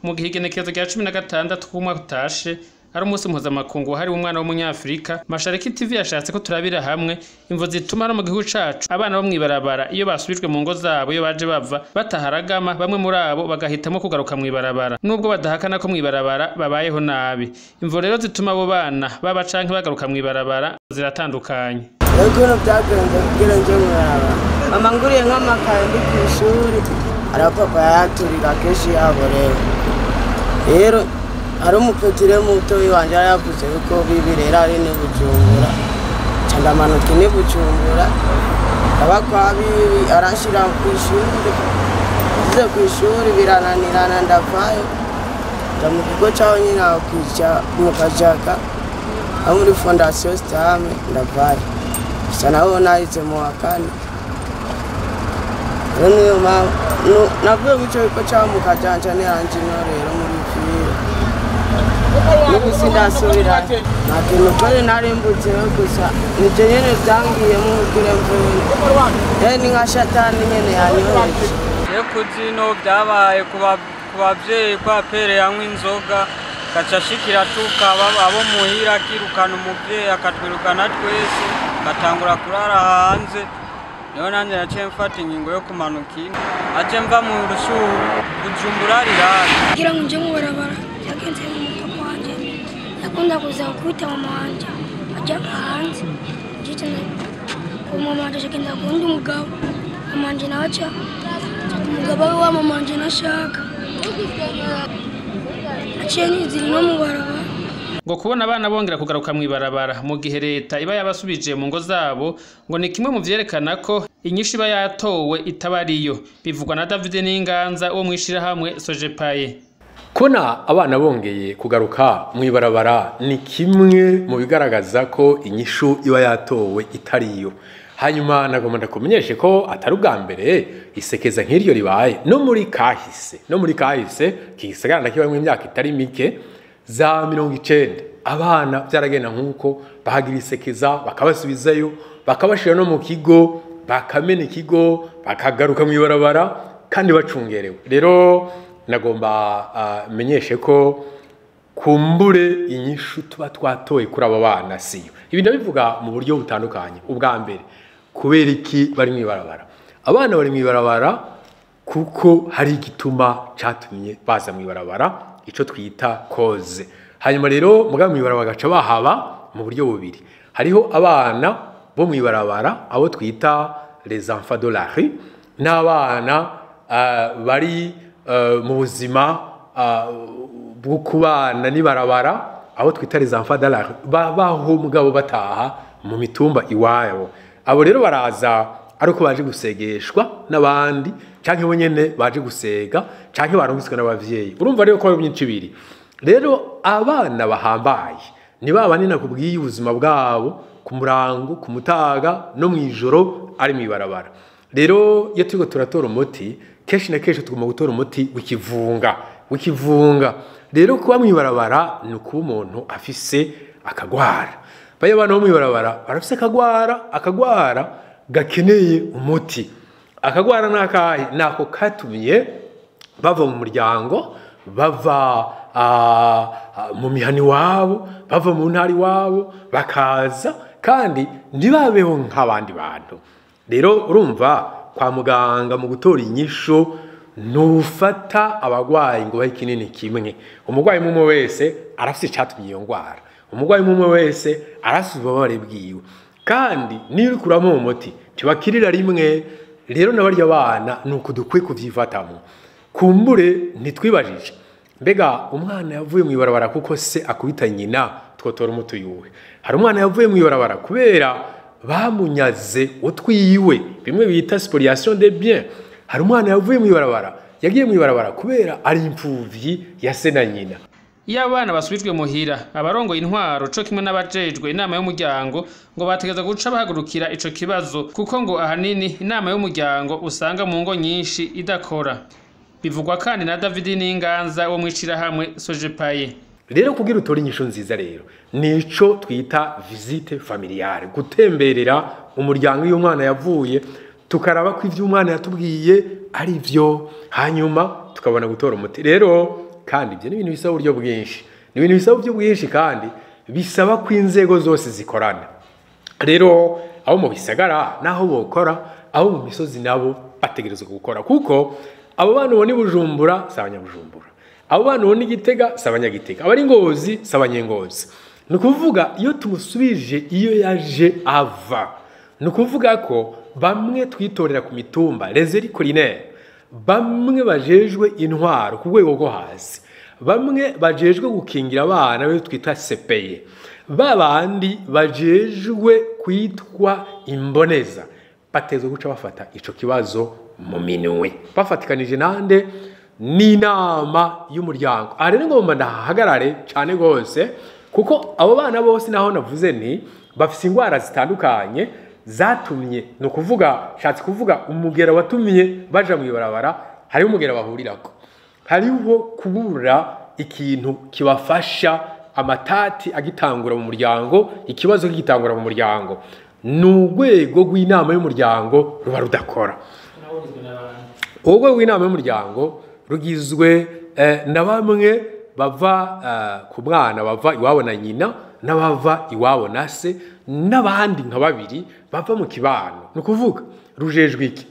Mu gihe igenekerezo rya 16 k'umwaka utashe ari umunsi mpuzamakungu wahariwe umwana w'umunyafurika, Mashariki TV yashatse ko turabira hamwe imvo zituma no mu gihugu cacu abana bo mw'ibarabara iyo basubijwe mu ngo zabo iyo baje bava bataharagama, bamwe muri abo bagahitamo kugaruka mw'ibarabara nubwo badahakana ko mw'ibarabara babayeho nabi. Imvo rero zituma abo bana baba canke bagaruka mw'ibarabara ziratandukanye. Ukuntu byagenze kugira nje mw'ibarabara, mama nguriye nk'amakaye ndi kw'ishuri, arapapa yayaturira kenshi yabo. Rero hari umupetire muto wanje yari yavuze yuko bibi rero ari ni Bujumbura, nca ndamanuka ni Bujumbura, aba kwa bibi aranshira kw'ishuri, ngize kw'ishuri birananirana ndavayo, nja mu kigo caho nyine aho mu Kajaka, aho muri Fondation Stame ndavayo, gusa naho nahize mu wa kane. Rero niyo mpamvu navuye mu ico kigo caho mu Kajanja nca niranje ino rero muri ville. N'ubu sindasubira, nta kintu kweri narimbutseho, gusa nivyo nyene vyangiyemo kugira mvuye, ni nka shatani nyene yanyoheje. Iyo kuzino byabaye ku bavyeyi kwa pere yanywa inzoga gaca ashikira tuka abo muhira akirukana umuvyeyi akatwirukana twese gatangura kurara hanze. Niho nanje naciye mfata ingingo yo kumanuka ino, aje mva mu Rushubi Bujumbura rirara kugira ngo nje mw'ibarabara. Byagenze mu papa wanje yakunda kuza gukubita mama wanje ajya hanze, njye mama wanje agenda kundi umugabo, mama wanje nawe aca umugabo we wa mama wanje nashaka aciye nizira no mu barabara. Ngo kubona abana bongera kugaruka mw'ibarabara mu gihe leta iba yabasubije mu ngo zabo ngo ni kimwe mu vyerekana ko inyishu iba yatowe itaba ariyo. Bivugwa na David Ninganza wo mw'ishirahamwe Sojepaye. Kubona abana bongeye kugaruka mw'ibarabara ni kimwe mu bigaragaza ko inyishu iba yatowe itariyo. Hanyuma nagomba ndakumenyeshe ko atari ubwa mbere isekeza nk'iryo ribaye no muri kahise, no muri kahise kigisagara ndakibamwe imyaka itari mike za 90 abana byaragenda nkuko bahagira isekeza bakabasubizayo bakabashira no mu kigo bakamena ikigo bakagaruka mw'ibarabara kandi bacungerewe. Rero nagomba menyeshe ko kumbure inyishu tuba twatoye kuri abo bana siyo. Ibi ndabivuga mu buryo butandukanye. Ubwa mbere, kubera iki bari mw'ibarabara? Abana bari mw'ibarabara kuko hari igituma catumye baza mw'ibarabara, ico twita cause. Hanyuma rero mugabo mw'ibarabara gaca bahaba mu buryo bubiri. Hariho abana bo mw'ibarabara abo twita les enfants de la rue, n'abana bari mu buzima bwo kubana n'ibarabara abo twita les enfants de la rue, babaho mugabo bataha mu mitumba iwabo. Abo rero baraza ariko baje gusegeshwa n'abandi canke bo nyene baje gusega canke barungitswe n'abavyeyi. Urumva rero ko ari myinshi ibiri. Rero abana bahambaye ni babane nakubwiye ubuzima bwabo ku murango, ku mutaga no mwijoro ari mwibarabara. Rero iyo turiko turatora umuti kenshi na kenshi tugomba gutora umuti w'ikivunga, w'ikivunga. Rero kuba mwibarabara ni kuba umuntu afise akagwara. Bayo abana bo mwibarabara barafise akagwara, akagwara gakeneye umuti. Akagwara nakahe? Nako katumye bava mu muryango, bava mu mihani wabo, bava mu ntari wabo, bakaza kandi ntibabeho nk'abandi bantu. Rero urumva kwa muganga mu gutora inyishu nufata abagwayi ngo bahe kinini kimwe. Umugwayi mumwe wese arafise icatumye iyo ngwara, umugwayi mumwe wese arafise ububabare bwiwe, kandi niyo uriko uramuha umuti ntibakirira rimwe. Rero n'abarya bana nuko dukwiye kuvyifatamo. Kumbure ntitwibajije mbega umwana yavuye mw'ibarabara kuko se akubita nyina, twotora umuti yuwe. Hari umwana yavuye mw'ibarabara kubera bamunyaze utwiwe, bimwe bita spoliation des biens. Hari umwana yavuye mw'ibarabara, yagiye mw'ibarabara kubera ari imfuvyi ya se na nyina. Iyo abana basubijwe muhira, abarongoye intwaro co kimwe n'abajejwe inama y'umuryango ngo bategeza guca bahagurukira ico kibazo, kuko ngo ahanini inama y'umuryango usanga mu ngo nyinshi idakora. Bivugwa kandi na David Ninganza wo mw'ishirahamwe Sojepaye. Rero kugira utore inyishu nziza rero nico twita visite familiale, gutemberera umuryango iyo umwana yavuye, tukaraba ko ivyo umwana yatubwiye ari vyo, hanyuma tukabona gutora umuti. Rero Kandi ibyo ni ibintu bisaba uburyo bwinshi, ni ibintu bisaba uburyo bwinshi kandi bisaba ko inzego zose zikorana. Rero abo mu bisagara naho bokora, abo mu misozi nabo bategerezwa gukora, kuko abo bana ubona i Bujumbura si abanyabujumbura, abo bana ubona i Gitega si abanyagitega, abari Ngozi si abanyengozi. Ni ukuvuga iyo tumusubije iyo yaje ava, ni ukuvuga ko bamwe twitorera ku mitumba les élus collinaires, bamwe bajejwe intwaro ku rwego rwo hasi, bamwe bajejwe gukingira abana be twita CPE, babandi bajejwe kwitwa imboneza, batezwe guca bafata ico kibazo mu minwe bafatikanije nande n'inama y'umuryango. Aha rero ngomba ndahagarare cane gose, kuko abo bana bose naho navuze nti bafise ingwara zitandukanye zatumye, ni ukuvuga shatse kuvuga umugera watumye baja mw'ibarabara, hariho umugera bahurirako, hariho kubura ikintu kibafasha amatati agitangura mu muryango, ikibazo kigitangura mu muryango, ni urwego rw'inama y'umuryango ruba rudakora. Urwego rw'inama y'umuryango rugizwe na bamwe bava ku mwana bava iwabo na nyina, n'abava iwabo na se, n'abandi nka babiri bava mu kibano. Ni ukuvuga rujejwe iki?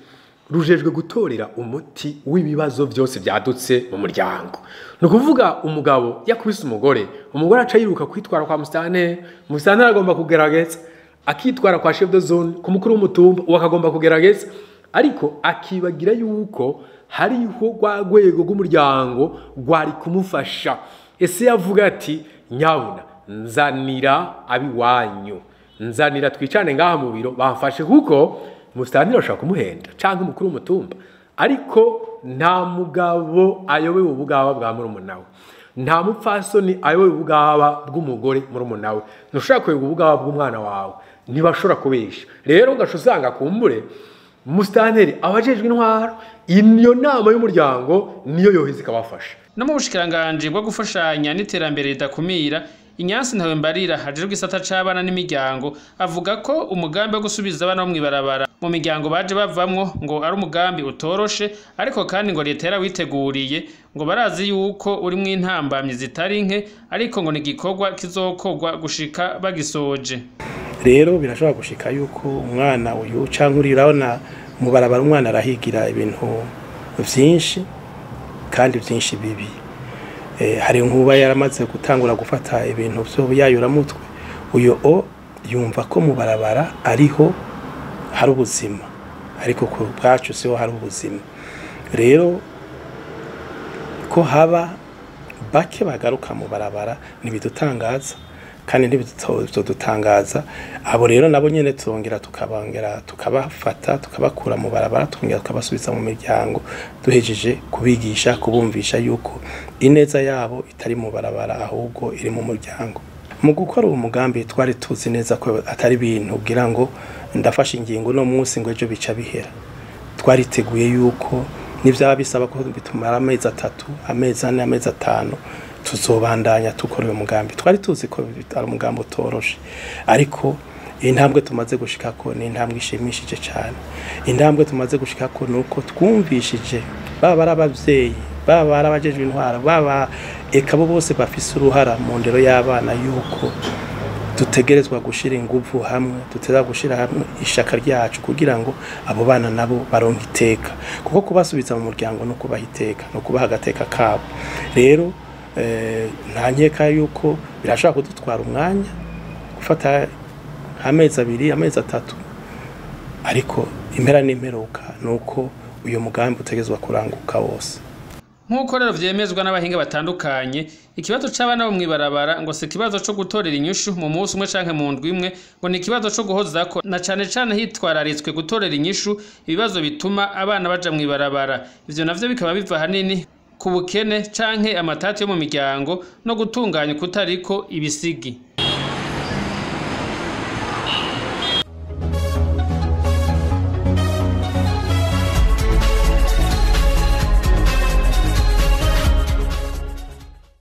Rujejwe gutorera umuti w'ibibazo byose byadutse mu muryango. Ni ukuvuga umugabo yakubise umugore, umugore aca yiruka kwitwara kwa musitanteri, musitanteri agomba kugerageza akitwara kwa chef de zone, ku mukuru w'umutumba, uwo akagomba kugerageza, ariko akibagira yuko hariho rwa rwego rw'umuryango rwari kumufasha. Ese yavuga ati nyabuna nzanira abiwanyu, nzanira twicane ngaha mu biro bamfashe, kuko musitanteri ashobora kumuhenda canke umukuru w'umutumba, ariko nta mugabo ayobewe ubugaba bwa murumuna we, nta mupfasoni ayobewe ubugaba bw'umugore murumuna we, ntushobora kuyoberwa ubugaba bw'umwana wawe, ntibashobora kubesha. Rero ugaca usanga kumbure musitanteri abajejwe intwaro, iyo nama y'umuryango niyo yoheza ikabafasha. No mu bushikiranganji bwo gufashanya n'iterambere ridakumira, Inyansi Ntawe Mbarira ajejwe igisata c'abana n'imiryango avuga ko umugambi wo gusubiza abana bo mw'ibarabara mu miryango baje bavamwo ngo ari umugambi utoroshe, ariko kandi ngo leta yarawiteguriye, ngo barazi yuko urimwo intambamyi zitari nke, ariko ngo ni igikorwa kizokorwa gushika bagisoje. Rero birashobora gushika yuko umwana uyu canke uri, urabona mu barabara umwana arahigira ibintu vyinshi kandi vyinshi bibi. Hari nkuba yaramaze gutangura gufata ibintu vyo yayuramutwe, uyo o yumva ko mu barabara ariho hari ubuzima, ariko ku bwacu siho hari ubuzima. Rero ko haba bake bagaruka mu barabara ntibidutangaza, kandi ntibidutangaza. Abo rero nabo nyene tuzongera tukabongera tukabafata tukabakura mu barabara, tukongera tukabasubiza mu miryango, duhejeje kubigisha kubumvisha yuko ineza yabo itari mu barabara ahubwo iri mu muryango. Mu gukora uwo mugambi twari tuzi neza ko atari ibintu kugira ngo ndafashe ingingo no munsi ngo ejo bica bihera. Twariteguye yuko nivyaba bisaba ko bitumara amezi 3, amezi 4, amezi 5 tuzobandanya tukora uwo mugambi. Twari tuzi ko ari umugambi utoroshe, ariko intambwe tumaze gushikako ni intambwe ishimishije cyane. Intambwe tumaze gushikako nuko twumvishije baba ari abavyeyi, baba ari abajejwe intwara, baba eka bo bose bafise uruhara mu ndero y'abana, yuko dutegerezwa gushira inguvu hamwe, dutegerezwa gushira hamwe ishaka ryacu kugira ngo abo bana nabo baronke iteka, kuko kubasubiza mu muryango no kubaha iteka no kubaha agateka kabo. Rero nta nkeka yuko birashobora kudutwara umwanya gufata amezi 2, amezi 3, ariko impera n'imperuka nuko uyo mugambi utegezwa kuranguka wose. Nkuko rero vyemezwa n'abahinga batandukanye, ikibazo c'abana bo mw'ibarabara ngo si ikibazo co gutorera inyishu mu munsi umwe canke mu ndwi imwe, ngo ni ikibazo co guhozako, na cane cane hitwararitswe gutorera inyishu ibibazo bituma abana baja mw'ibarabara. Ivyo navyo bikaba biva hanini ku bukene canke amatati yo mu miryango no gutunganya kutariko ibisigi.